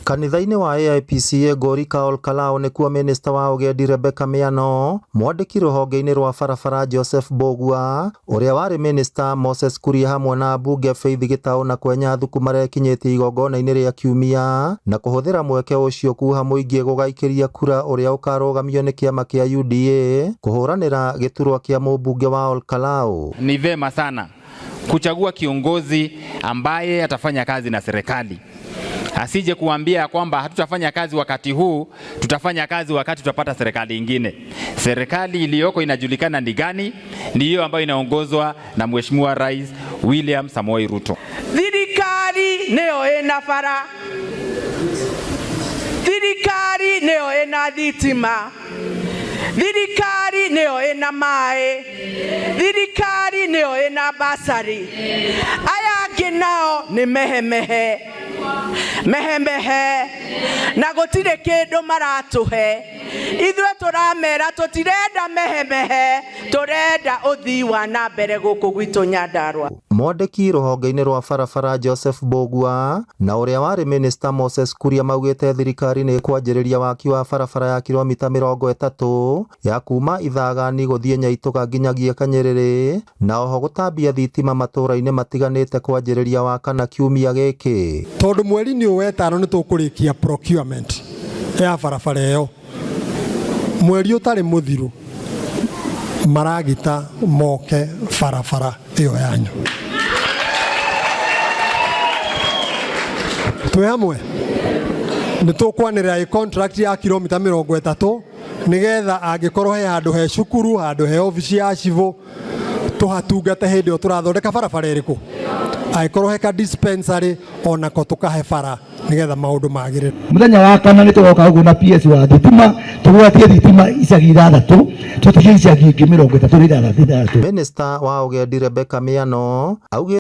Kanitha-inĩ wa AIPCA Ngorika Ol Kalou nĩkuo minista wa ũgendi Rebecca Miano, mwandĩki rũhonge-inĩ rwa barabara Joseph Mbugua, ũrĩa warĩ minista Moses Kuria hamwe na ambunge Faith Gitau na Kwenya Thuku marekinyĩtie igongona-inĩ rĩa kiumia na kũhũthĩra mweke ũcio kuha mũingĩ gũgaikĩria kura ũrĩa ũkarũgamio nĩ kĩama kĩa UDA kũhũranĩra gĩturwa kĩa mũmbunge wa Ol Kalou. Ni vema sana kuchagua kiongozi ambaye atafanya kazi na serikali, asije kuambia kwamba hatutafanya kazi wakati huu, tutafanya kazi wakati tutapata serikali ingine. Serikali iliyoko inajulikana ni gani, ni hiyo ambayo inaongozwa na Mheshimiwa Rais William Samoei Ruto. Thirikari nĩyo ĩna bara, thirikari nĩyo ĩna thitima, thirikari nĩyo ĩna maĩ, thirikari nĩyo ĩna basari. Aya angĩ nao nĩ mehemehe mehemehe na gũtirĩ kĩndũ maratũhe. Ithuĩ tũramera tũtirenda mehemehe, tũrenda ũthii wa na mbere gũkũ gwitũ Nyandarua. Mwandĩki rũhonge-inĩ rwa barabara Joseph Mbugua na ũrĩa warĩ minista Moses Kuria maugĩte thirikari nĩ ĩkwanjĩrĩria waki wa barabara ya kilomita 30 ya kuma Ithagani gũthiĩ Nyaitũga nginyagia Kanyerere na oho gũtambia thitima matũra-inĩ matiganĩte kwanjĩrĩria Wakana kiumia gĩkĩ. Tondũ mweri-inĩ ũyũ wetano nĩ tũkũrĩkia procurement ya barabara ĩyo, mweri ũtarĩ mũthiru maragita moke barabara ĩyo yanyu. Twĩ hamwe nĩ tũkwanĩrĩra ĩ contract ya kilomita 30 nĩgetha angĩkorwo he handũ he cukuru, handũ he obici ya civũ, tũhatungate hĩndĩ ĩyo tũrathondeka barabara ĩrĩkũ. Angĩkorwo he ka dispensary onako tũkahe bara nĩgetha maũndũ magĩrĩre. Muthenya wa kana nĩ tũgoka ũguo na PS wa thitima tũgwatie thitima icagi ithathatũ tũtige icagi ingĩ 36. Minista wa ũgendi Rebecca Miano augĩte